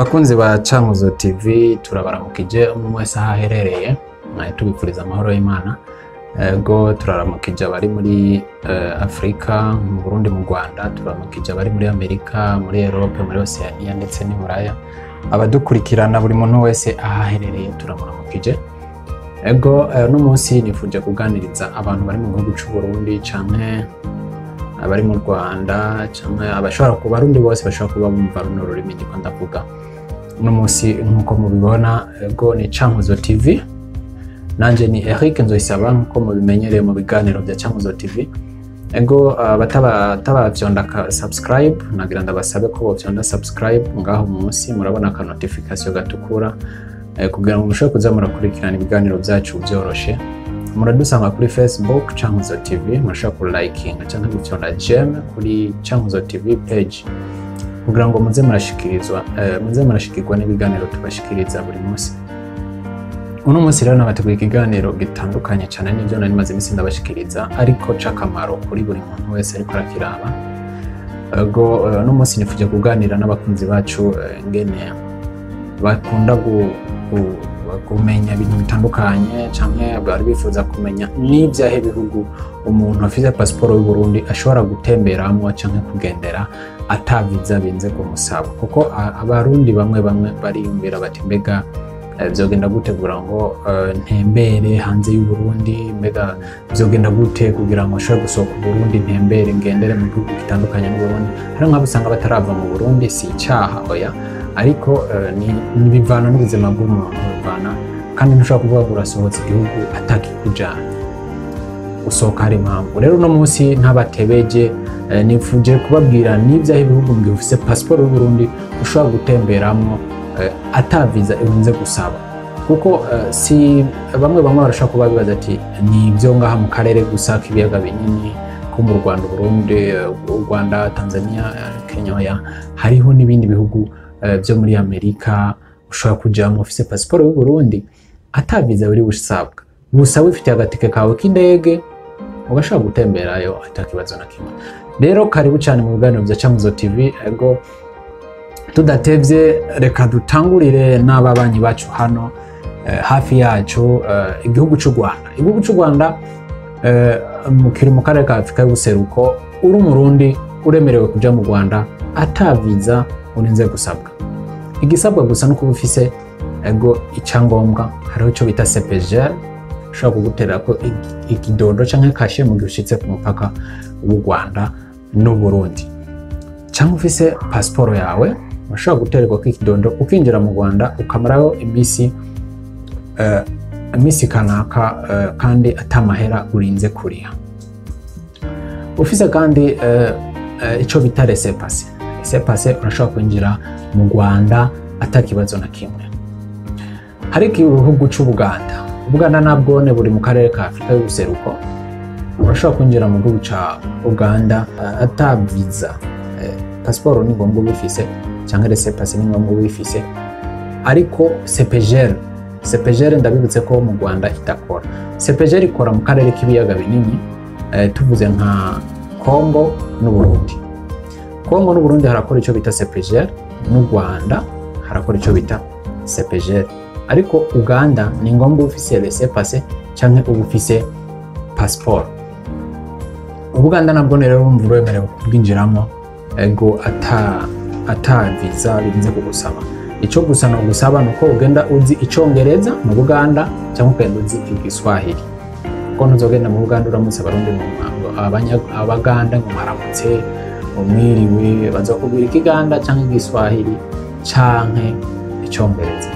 Bakunzi ba Cankuzo TV, turabaramukije umwe wese aho aherereye, tubifuriza amahoro y'Imana. Ego, turaramukije abari muri Afurika, mu Burundi, mu Rwanda, turaramukije abari muri Amerika, muri Europe, muri Oceania ndetse n'i Buraya. Abadukurikirana, buri muntu wese aho aherereye turamuramukije. Ego, uno munsi nifuje kuganiriza abantu bari mu gihugu c'u Burundi canke abari mu Rwanda canke abashobora kuba Abarundi bose bashobora kuba bumva runo rurimi ndiko ndavuga. Uno munsi, nk'uko mubibona, ego, ni Cankuzo TV. Nanje ni Eric Nzoyisaba, nk'uko mubimenyereye mu biganiro bya Cankuzo TV. Ego, abataravyonda ka subscribe, nagira ndabasabe ko bovyonda subscribe ngaho munsi murabona ka notification gatukura, kugira ngo mushobore kuza murakurikirana ibiganiro byacu byoroshe. Muradusanga kuri Facebook, Cankuzo TV, murashobora kulikinga canke gufyonda j'aime kuri Cankuzo TV page kugira ngo muze murashikirizwa, muze murashikirwa n'ibiganiro tubashikiriza buri munsi. Uno munsi rero nabateguye ikiganiro gitandukanye cyane n'ibyo nari maze iminsi ndabashikiriza, ariko c'akamaro kuri buri muntu wese ariko arakiraba. Ego, uno munsi nifuje kuganira n'abakunzi bacu, ngene bakunda kumenya ibintu bitandukanye canke bari bifuza kumenya n'ivyahe bihugu umuntu afise pasiporo y'u Burundi ashobora gutemberamwo canke kugendera ata visa binze kumusaba, kuko Abarundi bamwe bamwe bariyumvira bati: "Mbega vyogenda gute kugira ngo ntembere hanze y'u Burundi? Mbega vyogenda gute kugira ngo nshobore gusohoka u Burundi, ntembere, ngendere mu gihugu gitandukanye n'u Burundi?" Hari nk'abo usanga batarava mu Burundi. Si icaha, oya, ariko ni bivana n'ubuzima bw'umuntu, bivana kandi ntushobora kuvuga ngo urasohotse igihugu atakikujana. Usohoka hari impamvu. Rero uno munsi ntabatebeje, nifuje kubabwira n'ivyaho ibihugu mu gihe ufise pasiporo y'u Burundi ushobora gutemberamwo ata visa irinze gusaba, kuko si bamwe bamwe barashobora kuba bibaza ati ni ibyo ngaha mu karere gusa k'ibiyaga binini ko mu Rwanda, Burundi, u Rwanda, Tanzania, Kenya. Oya, hariho n'ibindi bihugu byo muri Amerika ushobora kujamo ufise pasiporo y'u Burundi ata visa biri busabwa, gusa wifitiye agatike kawe k'indege ugashobora gutemberayo ata kibazo na kimwe. Rero karibu cyane mu biganiro bya Cankuzo TV. Ego, tudatevye, reka dutangurire n'ababanyi bacu hano hafi yacu, igihugu cy'u Rwanda. Igihugu cy'u Rwanda kiri mu karere ka Afurika y'ubuseruko. Uri Umurundi uremerewe kuja mu Rwanda ata visa urinze gusabwa. Igisabwa gusa no kuba ufise, ego, icyangombwa. Hariho icyo bita CEPGL, ushobora kuguterera ko ikidodo canke kashe mu gihe ushitse ku mupaka w'u Rwanda n'u Burundi, cyangwa ufise pasiporo yawe ushobora gutererwa ko ikidodo ukinjira mu Rwanda, ukamarayo iminsi kanaka, kandi atamahera urinze kuriha. Ufise kandi ico bita laissez-passer, laissez-passer, urashobora kwinjira mu Rwanda atakibazo na kimwe. Hari igihugu c'Ubuganda. Ubuganda nabwone buri mu karere ka Afurika y'ubuseruko. Urashobora kwinjira mu gihugu ca Uganda ata visa. Pasiporo ni ngombwa ubifise cyangwa laissez-passer ni ngombwa ubifise, ariko CEPGL, CEPGL ndabibutse ko mu Rwanda idakora. CEPGL ikora mu karere k'ibiyaga binini, tuvuze nka Congo n'u Burundi. Congo n'u Burundi harakora icyo bita CEPGL, n'u Rwanda harakora icyo bita CEPGL, ariko Uganda ni ngombwa ufise laissez-passer canke uba ufise passport. Ubuganda nabwo rero urumva uremerewe kubwinjiramo, ego, ata visa birinze kugusaba. Icyo gusa no gusaba ni uko ugenda uzi Icongereza mu Buganda cyangwa ugenda uzi Igiswahili, kuko ntuzogenda mu Buganda uramutse Abarundi ngo Abaganda ngo mwaramutse, ngo mwiriwe. Bazokubwira Ikiganda cyangwa Igiswahili canke Icongereza,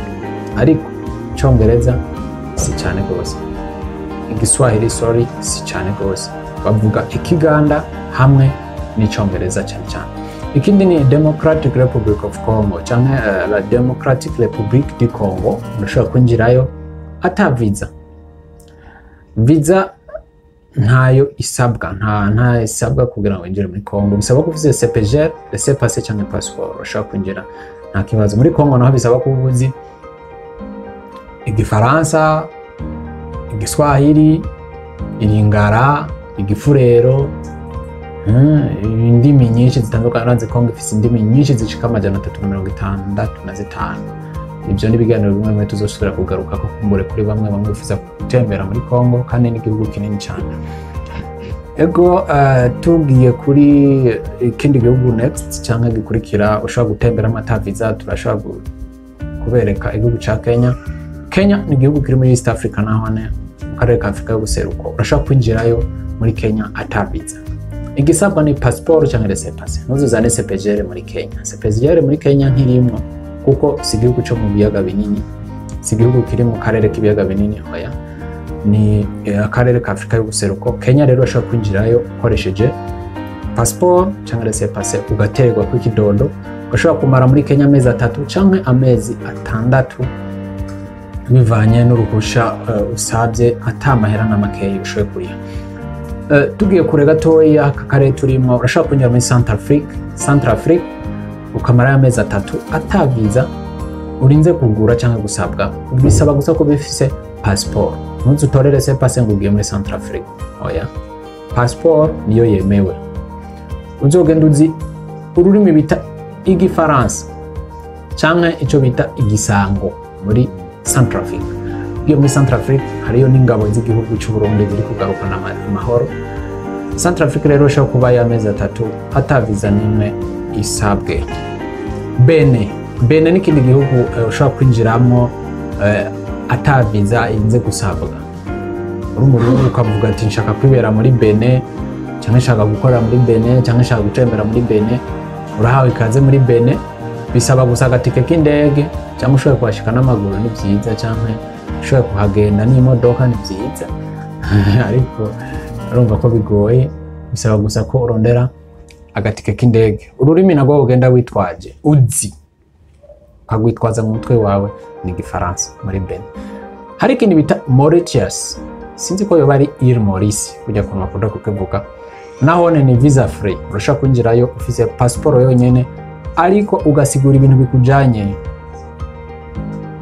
ariko Icongereza si cyane rwose, Igiswahili, sorry, si cyane rwose. Bavuga Ikiganda hamwe n'Icongereza cyane cyane. Ikindi ni Democratic Republic of Congo canke la Democratic Republique du Congo. Urashobora kwinjirayo ata visa. Visa ntayo isabwa, nta isabwa kugira ngo winjire muri Congo. Bisaba ko ufise CEPGL, laissez-passer canke passeport, urashobora kwinjira nta kibazo. Muri Congo naho bisaba ko uba uzi Igifaransa, Igiswahili, Ilingara, Igifurero. Indimi nyinshi zitandukanye. Uranze Kongo ifise indimi nyinshi zishika 365. Ibyo ni ibiganiro bimwe bimwe tuzosubira kugaruka ko kumbure kuri bamwe bamwe bifuza gutembera muri Kongo, kandi n'igihugu kinini cyane. Ego, tugiye kuri ikindi gihugu next cyangwa gikurikira ushobora gutemberamo ata visa, turashobora kubereka igihugu ca Kenya. Kenya ni igihugu kiri muri East Africa, nahone mu karere ka Afrika y'ubuseruko. Urashobora kwinjirayo muri Kenya ata visa, igisabwa ni passport cyangwa laissez-passer. Ntuzuzane CEPGL muri Kenya. CEPGL muri Kenya ntirimwo, kuko si igihugu cyo mu biyaga binini, si igihugu kiri mu karere k'ibiyaga binini, oya, ni akarere ka Afrika y'ubuseruko. Kenya rero urashobora kwinjirayo ukoresheje passport cyangwa laissez-passer, ugaterwa ku ikidodo, ugashobora kumara muri Kenya amezi 3 cyangwa amezi 6, bivanye n'uruhusha usabye, ata mahera na makeyi ushoboye kuriha. Tugiye kure gatoya aka karere turimo, urashobora kwinjira muri Centrafrique. Centrafrique ukamarayo amezi 3 ata visa urinze kugura cyangwa gusabwa, bisaba gusa ko bifise passport. Ntuze utore laissez-passer ngo ugiye muri Centrafrique, oya, passport niyo yemewe. Uzogenda uzi ururimi bita Igifaransa canke ico bita Igisango muri Centrafrique. Iyo muri Centrafrique hariyo n'ingabo z'igihugu cy'u Burundi ziri kugarukana amahoro. Centrafrique rero ushobora kuba y'amezi 3 ata visa n'imwe isabwe. Benin, Benin ni ikindi gihugu ushobora kwinjiramo ata visa inze gusabwa. Uri Umurundi ukavuga ati nshaka kwibera muri Benin, cyangwa nshaka gukora muri Benin, cyangwa nshaka gutembera muri Benin, urahawe ikaze muri Benin. Bisaba gusa agatike k'indege, cyangwa ushoboye kuhashika n'amaguru ni byiza, cyangwa ushoboye kuhagenda n'imodoka ni byiza, ariko urumva ko bigoye. Bisaba gusa ko urondera agatike k'indege. Ururimi nagwo ugenda witwaje uzi ukagwitwaza mu mutwe wawe ni Igifaransa muri Benin. Hari ikindi bita Mauritius, sinzi ko yoba ari Île Maurice kujya kuntu bakunda kukivuga. Nahone ni visa free, urashobora kwinjirayo ufise pasiporo yonyene, ariko ugasigura ibintu bikujanye.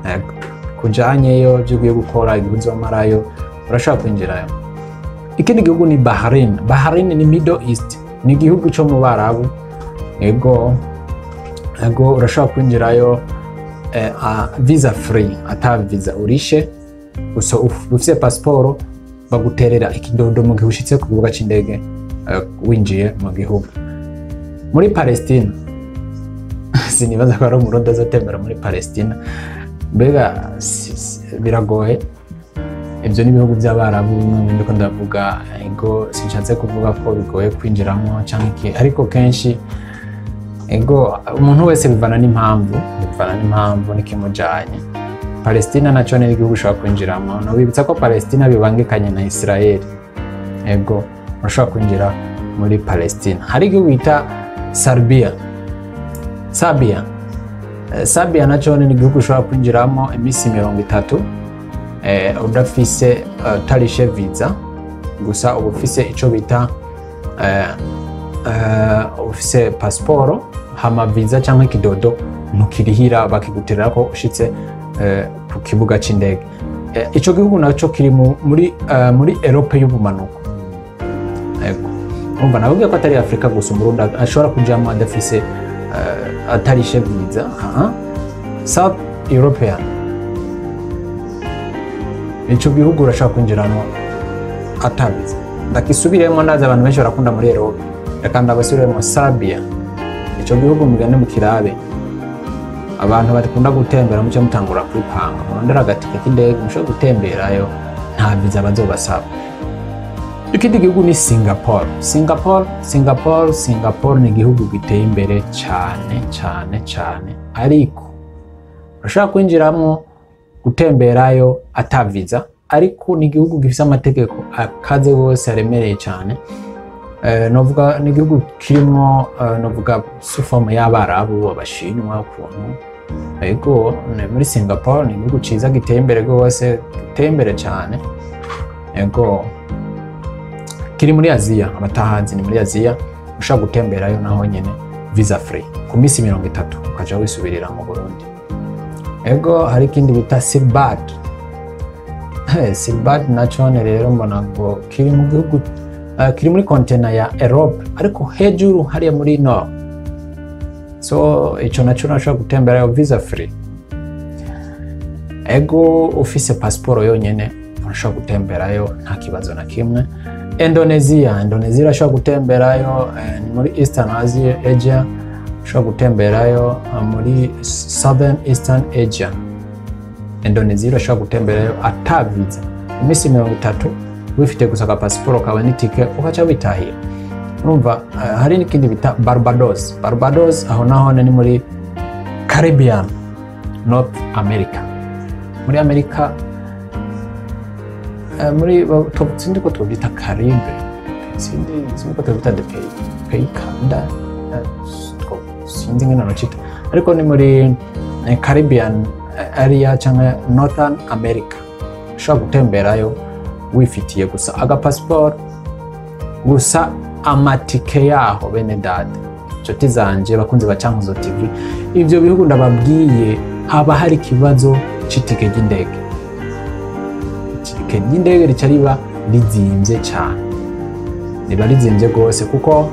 Yego, kujanyeyo ibyo ugiye gukora, igihugu uzomarayo, urashobora kwinjirayo. Ikindi gihugu ni Bahrain. Bahrain ni Middle East, ni igihugu cyo mu Barabu. Ego, urashobora kwinjirayo visa free, ata visa urishe, gusa ufise pasiporo baguterera ikidodo mu gihe ushitse ku kibuga c'indege, winjiye mu gihugu. Muri Palestina sinibaza ko ari Umurundi azotembera muri Palestina, mbega biragoye. Ibyo ni ibihugu by'Abarabu bimwe ndiko ndavuga. Ego, sinshatse kuvuga ko bigoye kwinjiramo cyangwa iki, ariko kenshi, ego, umuntu wese bivana n'impamvu n'ikimujanye. Palestina naco ni igihugu ushobora kwinjiramo. Nobibutsa ko Palestina bibangikanye na Israel. Ego, urashobora kwinjira muri Palestina. Hari igihugu bita Serbia, Serbia. Serbia naco ni igihugu ushobora kwinjiramo iminsi 30 udafise utarishe visa, gusa uba ufise ico bita ufise pasiporo, hama visa cyangwa ikidodo ntukirihira, bakiguterera ko ushitse ku kibuga c'indege. Ico gihugu naco kiri muri Europe y'ubumanuko. Ego, urumva nababwiye ko atari Afrika gusa Umurundi ashobora kujamo adafise atarishe visa. Aha South European, ico gihugu urashobora kwinjiramo ata visa. Ndakisubiremo, ndazi abantu benshi barakunda muri Europe, reka ndabasubiremo: Serbia. Ico gihugu mugende mukirabe. Abantu bakunda gutembera, muce mutangura kwipanga, murondera agatike k'indege, mushobora gutemberayo, nta visa bazobasaba. Ikindi gihugu ni Singapore. Singapore, Singapore, Singapore ni igihugu giteye imbere cyane cyane cyane, ariko urashobora kwinjiramo gutemberayo ata visa, ariko ni igihugu gifise amategeko akaze gose, aremereye cyane. Novuga ni igihugu kirimwo novuga sous forme y'Abarabu, Abashinwa ukuntu. Ego, muri Singapore ni igihugu ciza giteye imbere gose, giteye imbere cyane. Ego, kiri muri Aziya, abatahazi ni muri Aziya. Ushobora gutemberayo naho nyene visa free ku minsi 30, ukaja wisubirira mu Burundi. Ego, hari ikindi bita Silbad. Silbad nacone rero mbona ngo kiri mu gihugu Kiri muri continent ya Europe, ariko hejuru hariya muri nord. So ico naco urashobora gutemberayo visa free. Ego, ufise pasiporo yonyene urashobora gutemberayo nta kibazo na kimwe. Indonesia, Indonesia urashobora gutemberayo, ni muri Eastern Asia, Asia ushobora gutemberayo, muri Southern Eastern Asia. Indonesia urashobora gutemberayo ata visa iminsi 30, wifite gusa agapasiporo kawe n'itike, ukaca witahira. Urumva, hari n'ikindi bita Barbados. Barbados aho naho ni muri Caribbean, North America, muri Amerika, muri sindi ko tubyita Caribe, sindi ko tubyita de pays kanda, sinzi ngene nocita, ariko ni muri Caribbean area cyangwa Northern America. Ushobora gutemberayo wifitiye gusa agapasiporo gusa. Amatike yaho, bene data, inshuti zanje, bakunzi ba Cankuzo TV, ivyo bihugu ndababwiye haba hari ikibazo c'itike ry'indege. Itike ry'indege rica riba rizimvye cane, riba rizimvye rwose, kuko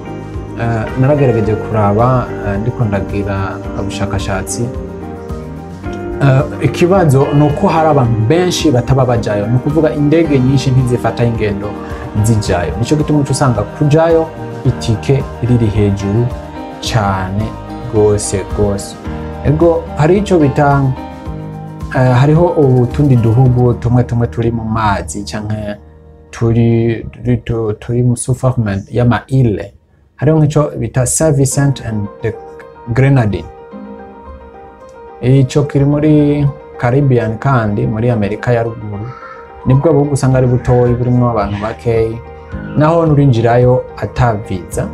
naragerageje kuraba, ndiko ndagira ubushakashatsi. Ikibazo ni uko hari abantu benshi bataba bajayo, ni ukuvuga indege nyinshi ntizifata ingendo zijayo. Nico gituma uca usanga kujayo itike riri hejuru cane rwose rwose. Ego, hari ico bita hariho utundi duhugu tumwe tumwe turi mu mazi canke turi mu sous forme y'ama îles. Hariho nk'ico bita Saint Vincent and the Grenadine. Ico kiri muri Caribbean kandi muri Amerika ya ruguru. Nibwo buhugu usanga ari butoyi, burimwo abantu bakeyi. Naho nurinjirayo ata visa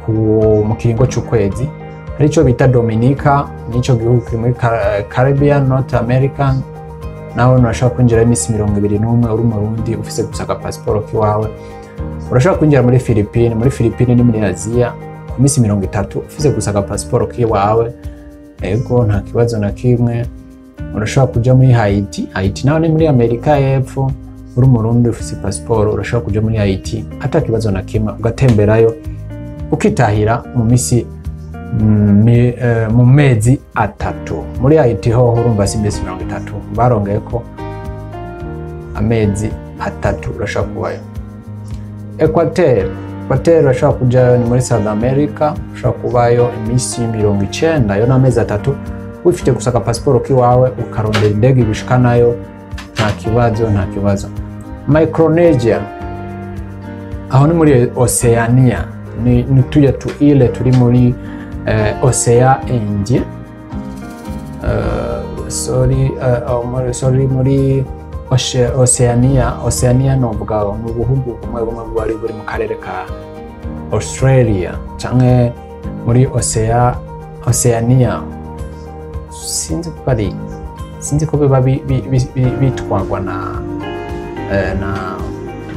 mu kiringo c'ukwezi. Hari ico bita Dominica, nico gihugu kiri muri Caribbean, North American. Naho urashobora kwinjirayo iminsi 21 uri umurundi ufise gusa agapasiporo k'iwawe. Urashobora kwinjira muri Philippines. Muri Philippines ni muri Aziya, ku minsi 30 ufise gusa agapasiporo k'iwawe. Ego, nta kibazo na kimwe. Urashobora kuja muri Haiti. Haiti naho ni muri Amerika y'Epfo. Uri umurundi ufise pasiporo urashobora kuja muri Haiti ata kibazo na kimwe, ugatemberayo ukitahira mu misi mu mezi 3. Muri Haiti hoho urumva si imisi 30, barongeyeko amezi 3, urashobora kubayo. Equateur, Equateur urashobora kujayo, ni muri South America, ushobora kubayo iminsi 90, yo n'amezi 3, wifite gusa agapasiporo k'iwawe, ukarondera indege igushikanayo, nta kibazo, nta kibazo. Micronesia, aho ni muri Oceania, ni tuya tu îles turi muri Océan Indien, sorry, sorry, muri Oceania. Oceania novuga ni ubuhugu bumwe bumwe bwari buri mu karere ka Australia canke muri Oceania. Sinzi ko ari, sinzi ko biba bitwagwa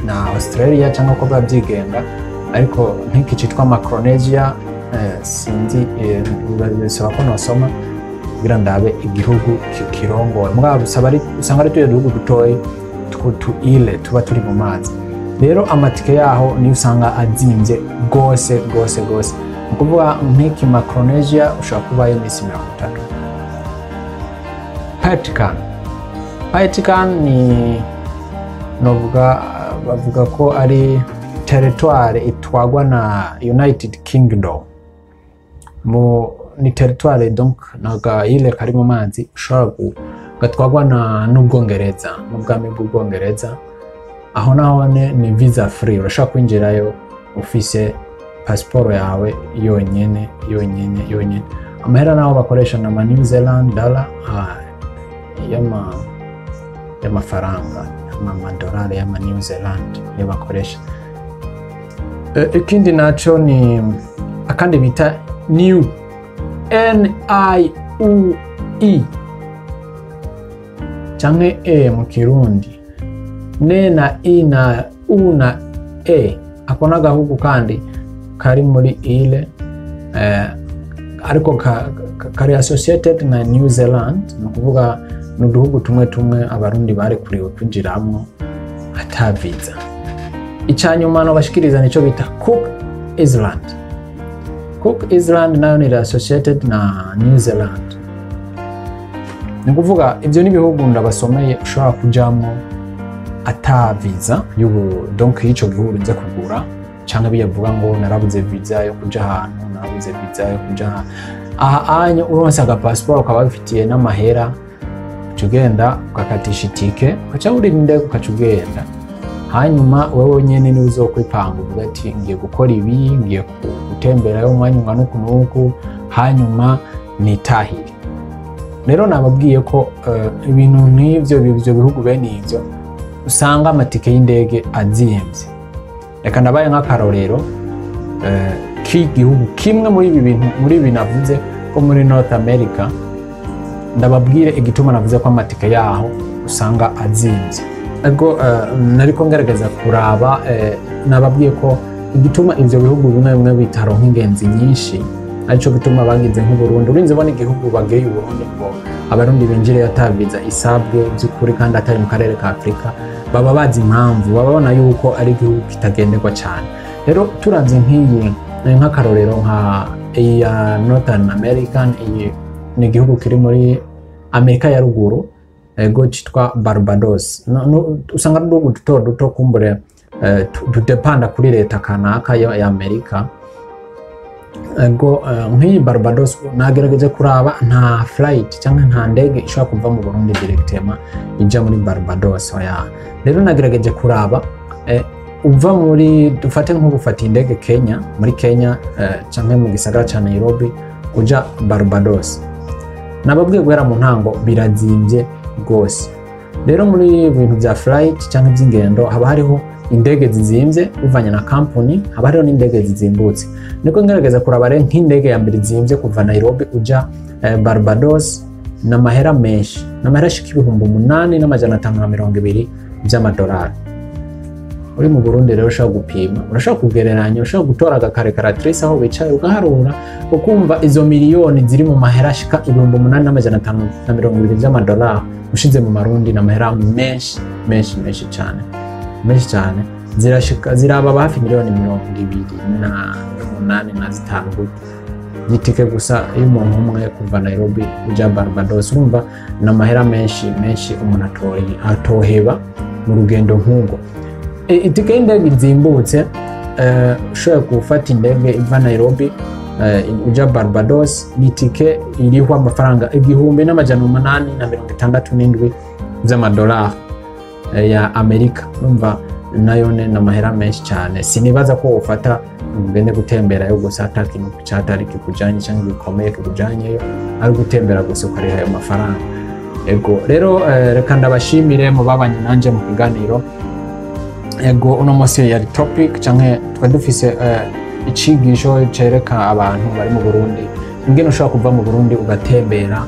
na Australia cyangwa ko biba byigenga, ariko nk'iki cyitwa Micronesia, sinzi, biba bisaba ko nosoma kugira ndabe igihugu kirongoye. Mugabo usanga ari tuya duhugu dutoyi tw'utu îles tuba turi mu mazi. Rero amatike yaho niyo usanga azimvye gose gose gose. Ni ukuvuga nk'iki Micronesia ushobora kubayo iminsi 30. Vatican, Vatican ni novuga bavuga ko ari territoire itwagwa na United Kingdom. Mu ni territoire, donc naga île kari mu mazi ushobora gatwagwa na n'Ubwongereza, n'ubwami bw'Ubwongereza. Aho naho ni visa free, urashobora kwinjirayo ufise pasiporo yawe yonyene yonyene yonyene. Amahera naho bakoresha na ma New Zealand dollar, y'amafaranga amadolari y'ama New Zealand niyo bakoresha. Ikindi naco ni akandi bita New, N I U E canke E mu Kirundi, N na I na U na E. Ako n'agahugu kandi kari muri île, ariko kari associated na New Zealand. Ni ukuvuga ni uduhugu tumwe tumwe abarundi barekuriwe kwinjiramwo ata visa. Icanyuma no bashikiriza nico bita Cook Island. Cook Island nayo ni associated na New Zealand. Ni kuvuga ivyo ni ibihugu ndabasomeye ushobora kujamo ata visa y'ubu, donc y'ico gihugu urinze kugura, canke biyavuga ngo narabuze visa yo kuja ahantu, narabuze visa yo kuja aha. Aha anyo uronse aga passport ukaba bifitiye n'amahera, uca ugenda ugakatisha itike, ugaca urira indege ugaca ugenda. Hanyuma wewe nyene niwe uzokwipanga uvuga ati ngiye gukora ibi, ngiye gutemberayo umwanya ungana uku n'uku, hanyuma nitahire. Rero nababwiye ko ibintu nk'ivyo, ivyo bihugu bene ivyo usanga amatike y'indege azimvye. Reka ndabaye nk'akarorero k'igihugu kimwe muri ibi bintu, muri ibi navuze ko muri North America, ndababwire igituma navuze ko amatike yaho usanga azimvye. Ego, nariko ngerageza kuraba, nababwiye ko igituma ivyo bihugu bimwe bimwe bitaronka ingenzi nyinshi arico gituma bagize nk'Uburundi. Urinze ubona igihugu bagiriye Uburundi ngo Abarundi binjire ata visa isabwe by'ukuri kandi atari mu karere ka Afurika, baba bazi impamvu, baba babona yuko ari igihugu kitagenderwa cyane. Rero turavye nk'iyi nk'akarorero nka iya Northern American, iyi ni igihugu kiri muri Amerika ya ruguru, ego, citwa Barbados. No, no, usanga ari uduhugu duto duto kumbure tudepanda kuri leta kanaka ya Amerika. Ego, nk'iyi Barbados nagerageje kuraba, nta flight cyangwa nta ndege ishobora kuva mu Burundi directement ija muri Barbados, oya. Rero nagerageje kuraba, uva muri, dufate nko gufata indege Kenya, muri Kenya canke mu gisagara ca Nairobi uja Barbados, nababwiye guhera mu ntango birazimvye rwose. Rero muri bintu bya flight cyangwa iby'ingendo haba hariho indege zizimvye bivanye na company, haba hariho n'indege zizimbutse. Niko ngerageza kuraba rero nk'indege ya mbere izimvye kuva Nairobi uja Barbados n'amahera menshi, n'amahera ashika 8520 by'amadolari. Uri mu Burundi rero ushobora gupima, urashobora kugereranya, ushobora gutora agacalculatrice aho wicaye ugaharura, ukumva izo miliyoni ziri mu mahera ashika 8520 by'amadolari ushize mu Marundi n'amahera menshi menshi menshi cyane, menshi cyane, zirashika ziraba hafi miliyoni 28 na zitanu gutyo, itike gusa y'umuntu umwe kuva Nairobi uja Barbados. Urumva ni amahera menshi menshi umuntu atoheba mu rugendo nk'urwo. Itike y'indege izimbutse, ushobora gufata indege iva Nairobi uja Barbados, ni itike iriho amafaranga 1867 by'amadolari ya Amerika. Urumva nayo ni amahera menshi cyane. Sinibaza ko ufata ugende gutemberayo gusa ata kintu cyatari kikujanye cyangwa gikomeye kikujanyeyo, ari gutembera gusa ukariha ayo mafaranga. Ego rero, reka ndabashimire mubabanye nanje mu kiganiro. Ego, uno munsi yari topic canke twari dufise icigisho cereka abantu bari mu Burundi ingene ushobora kuva mu Burundi ugatembera,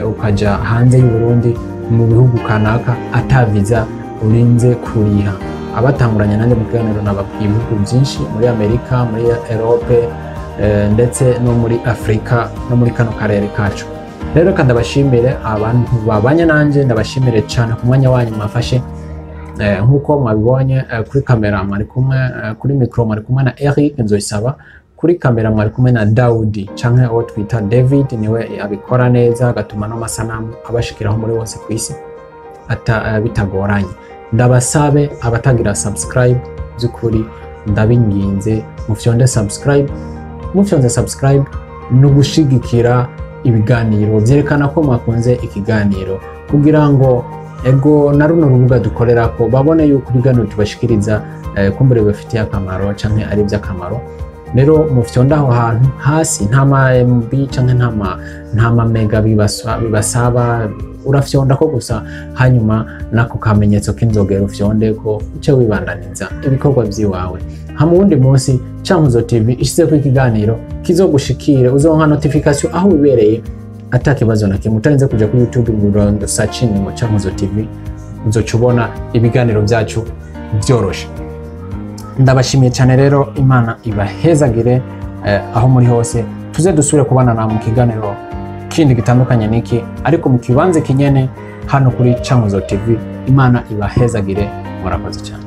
ukaja hanze y'u Burundi mu bihugu kanaka ata visa urinze kuriha. Abatanguranye nanjye mu kiganiro nababwiye ibihugu byinshi muri Amerika, muri Europe, ndetse no muri Afurika no muri kano karere kacu. Rero reka ndabashimire abantu babanye nanjye, ndabashimire cyane ku mwanya wanyu mwafashe. Nk'uko mwabibonye, kuri kamera mwari kumwe, kuri mikoro mwari kumwe na Eric Nzoyisaba, kuri kamera mwari kumwe na Daudi canke uwo twita David, niwe abikora neza agatuma n'amasanamu abashikiraho muri bose ku isi ata bitagoranye. Ndabasabe abatagira subscribe, by'ukuri ndabinginze mufyonde subscribe. Mufyonze subscribe ni ugushigikira ibiganiro, byerekana ko mwakunze ikiganiro, kugira ngo ego na runo rubuga dukorera ko babone yuko ibiganiro tubashikiriza kumbure bibafitiye akamaro canke ari iby'akamaro. Rero mufyonda aho hantu hasi, nta ma MB canke nta ma mega bibasaba, urafyonda ko gusa, hanyuma nako kamenyetso k'inzogera ufyonde ko uce wibandaniza ibikorwa by'iwawe. Hama uwundi munsi Cankuzo TV ishizeko ikiganiro kizogushikire, uzoronka notification aho wibereye ata kibazo na kimwe, utarinze kuja kuri YouTube ngo searching ngo Cankuzo TV, uzoca ubona ibiganiro byacu byoroshe. Ndabashimiye cyane rero, Imana ibahezagire aho muri hose. Tuze dusubire kubana na mu kiganiro kindi gitandukanye niki, ariko mu kibanza kinyene hano kuri Cankuzo TV. Imana ibahezagire, murakoze cyane.